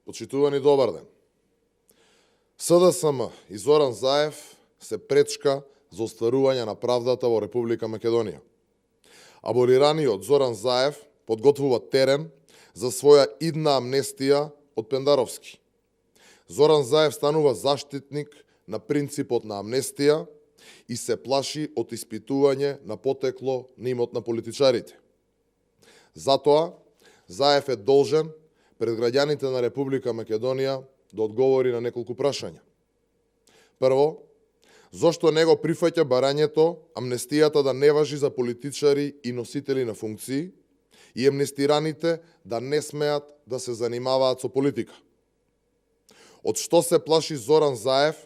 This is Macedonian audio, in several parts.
Почитувани, добар ден. СДСМ и Зоран Заев се пречка за остварување на правдата во Република Македонија. Аболираниот Зоран Заев подготвува терен за своја идна амнестија од Пендаровски. Зоран Заев станува заштитник на принципот на амнестија и се плаши од испитување на потекло на имот на политичарите. Затоа, Заев е должен пред граѓаните на Република Македонија да одговори на неколку прашања. Прво, зошто не го прифаќа барањето амнестијата да не важи за политичари и носители на функции и амнестираните да не смеат да се занимаваат со политика? Од што се плаши Зоран Заев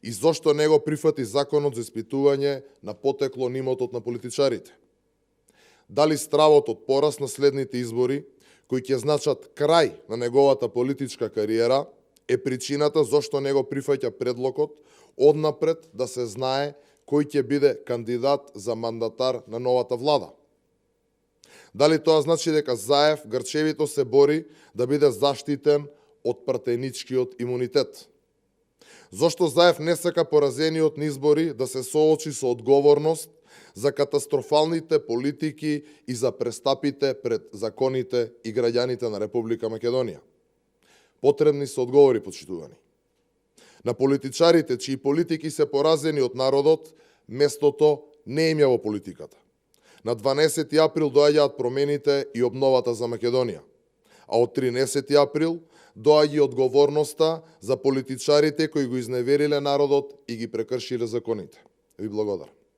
и зошто не го прифати законот за испитување на потекло на имотот на политичарите? Дали стравот од пораз на следните избори, кои ќе значат крај на неговата политичка кариера, е причината зошто не го прифаќа предлогот однапред да се знае кој ќе биде кандидат за мандатар на новата влада? Дали тоа значи дека Заев грчевито се бори да биде заштитен од пратеничкиот имунитет? Зошто Заев не сака поразениот на избори да се соочи со одговорност за катастрофалните политики и за престапите пред законите и граѓаните на Република Македонија? Потребни се одговори, почитувани. На политичарите чии политики се поразени од народот, местото не им ја во политиката. На 12 април доаѓаат промените и обновата за Македонија, а од 13 април доаѓа и одговорноста за политичарите кои го изневериле народот и ги прекршиле законите. Ви благодарам.